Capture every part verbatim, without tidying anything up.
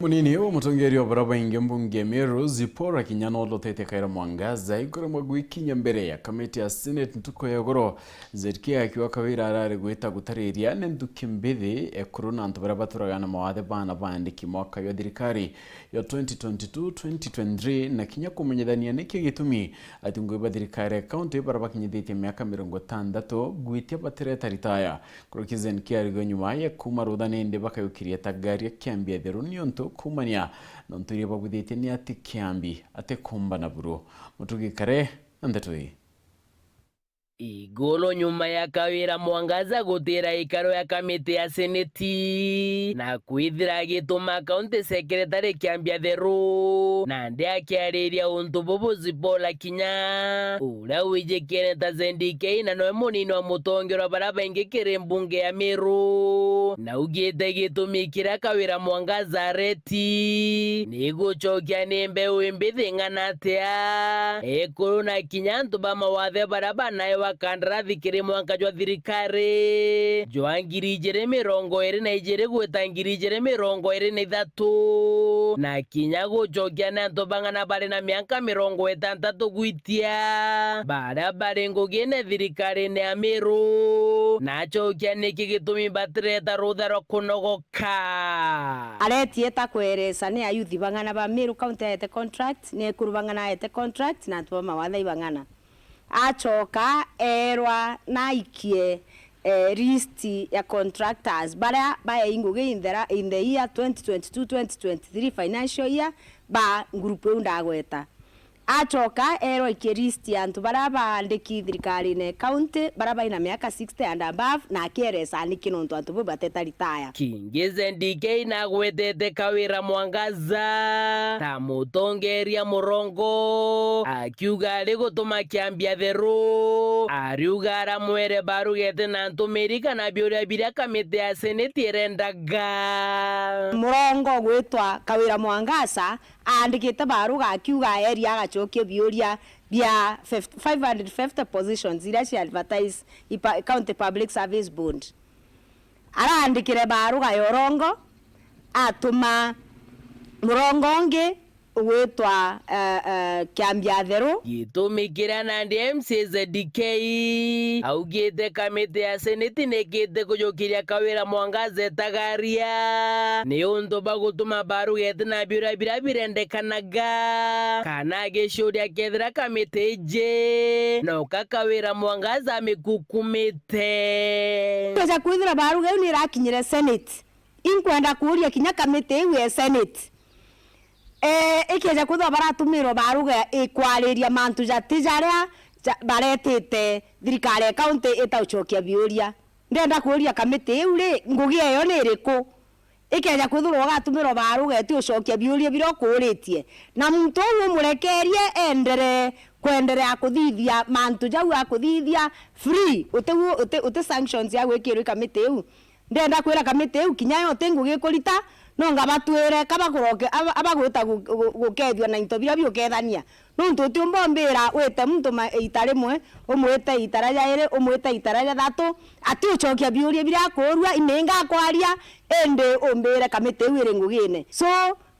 Munini wa mutongeria wa baria baingi mbunge ya Meru, Zipporah Kinya, noolotete Kawira Mwangaza iguru mwa gwikinyia mbere ya kamiti ya Senate ntuku ya iguru. Z K akiuga Kawira arari gwita gutariria ni nthuki mbithi ekuru na antu baria baturaga na mawathe baana baandiki mwaka jwa thirikari ya twenty twenty-two twenty twenty-three, na kinya kumenyithania niki gitumi atongoria ba thirikari ya kaunti baria bakinyithitie miaka mirongo itantatu gwitia batireta ritaya. Nkuruki Z K arigwe nyuma ya kuuma rutha nindi bakayukiria tagaria Kiambi Atheru niuntu kuumania na untu iria babwithitie ni ati Kiambi atikumbana buru. Mutugi Kare na ndeto ii. Iguru nyuma ya Kawira Mwangaza gutira ikaro ya kamiti ya seneti na kwithira agituma county secretary Kiambi Atheru, nandi akiariria untu bubu Zipporah Kinya, uria wijikiene ta Z K na noe munini wa mutongeria wa baria baingi kiri mbunge ya Meru, naugite gitumi kiria Kawira Mwangaza areti ni gucokia ni mbeu imbithi ng'ana atia ekuru na kinya antu ba mawathe baria banaewa kandarathi kiri mwanka jwa thirikari jwa ngiri ijiri mirongo iri na ijiri gwita ngiri ijiri mirongo iri na ithatu, na kinya gucokia ni antu bang'ana bari na mianka mirongo itantatu gwitia baria bari ngugine thirikarine ya Meru, na acokia niki gitumi batireta rutha rwa kunogoka. Aretie ta kweresa ni ayuthi bang'ana ba Meru County aete contract, ni ekuru bang'ana aete contract, na antu ba mawatha ibang'ana. Acoka eerwa naikie, eh, list ya contractors baria baei ngugi in the ra-, in the year twenty twenty-two twenty twenty-three financial year ba group iu ndagweta. Acoka eerwa aikie list ya antu baria baandiki thirikarine county baria baina miaka sixty and above, na akieresa niki nontu antu bau bateta ritaya. Kingi Z K nagwetete Kawira Mwangaza ta mutongeria murongo, akiuga ari gutuma Kiambi Atheru, ariuga aramwere barugete na ntumiri kana biuria biria kamiti ya seneti irendaga. Murongo gwitwa Kawira Mwangaza aandikite baruga akiuga eria agacokia biuria bia fif-, five hundred fifty positions iria cia advertise i pa-, County Public Service Board. Araandikire baruga ya urongo, atuma murongo ungi ugwitwa, eh, eh, Kiambi Atheru. Gitumi kiria nandi M C A Z D K augite kamiti ya seneti nikite kujukiria Kawira Mwangaza etagaria ni untu bwa gutuma barugete na biuria biria birendekanaga, kana agicuria kethira kamiti iji no ka Kawira Mwangaza amikukumite. Tweja kwithira baruga iu ni irakinyire seneti. Inkwenda kuuria kinya kamiti iu ya seneti, eh, ikeja kwithirwa baratumirwa baruga ikwariria mantu jati jaria ja-, baretite thirikari ya county itaucokia biuria. Ndenda kuuria kamiti iu ri, ngugi eyo ni iriku? Ikeja kwithirwa ugatumirwa baruga iti ucokia biuria biria ukuuritie, na muntu uu umurekerie endere kwenderea kuthithia mantu jau akuthithia free, uti, uti, uti sanctions ya gwikirwa i kamiti iu. Ndenda kwira kamiti iu kinya yo ti ngugi ikurita, no ngabatwire kaba kuroke-, aba, aba gwita gu-, gu-, gukethua na into biria biukethania. Nontu utiumba umbira wite muntu ma-, iita rimwe, umwite iita ria jairi, umwite iita ria jathatu, ati ucokia biuria biria akuurua, imenga akwaria, indi umbire kamiti iu iri ngugine. So,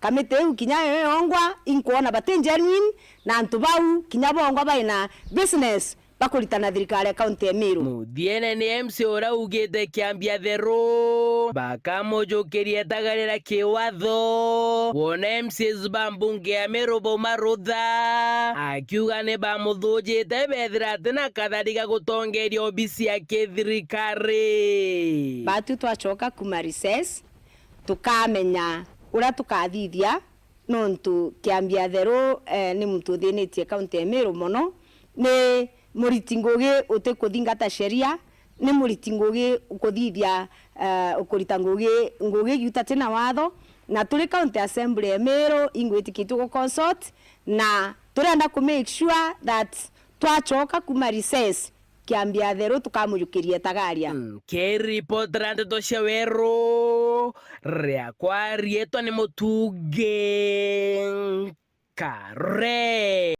kamiti iu kinya yo yongwa, inkwona bati genuine, na antu bau kinya bongwa baina business bakuritana thirikari ya kaunti ya Meru. Muthiene ni M C A uria ugite Kiambi Atheru bakamujukiria etagarira kiwatho, wona M C As ba mbunge ya Meru bauma rutha, akiuga ni bamuthujite bethira atina kathari ga gutongeria obisi ya kithirikari. Batu twacoka kuma recess, tukamenya uria tukathithia. Nontu Kiambi Atheru, eh, ni muntu uthinitie kaunti ya Meru mono, ni muriti ngugi utikuthingata sheria, ni muriti ngugi ukuthithia, eh, ukurita ngugi, ngugi giuta tina watho, na turi county assembly ya Meru ingwitikitue gu consult, na turenda ku make sure that twacoka kuma recess, Kiambi Atheru tukamujukiria etagaria. Nkiripotera ndeto cia weru, riakwa riitwa ni Mutungi Kare.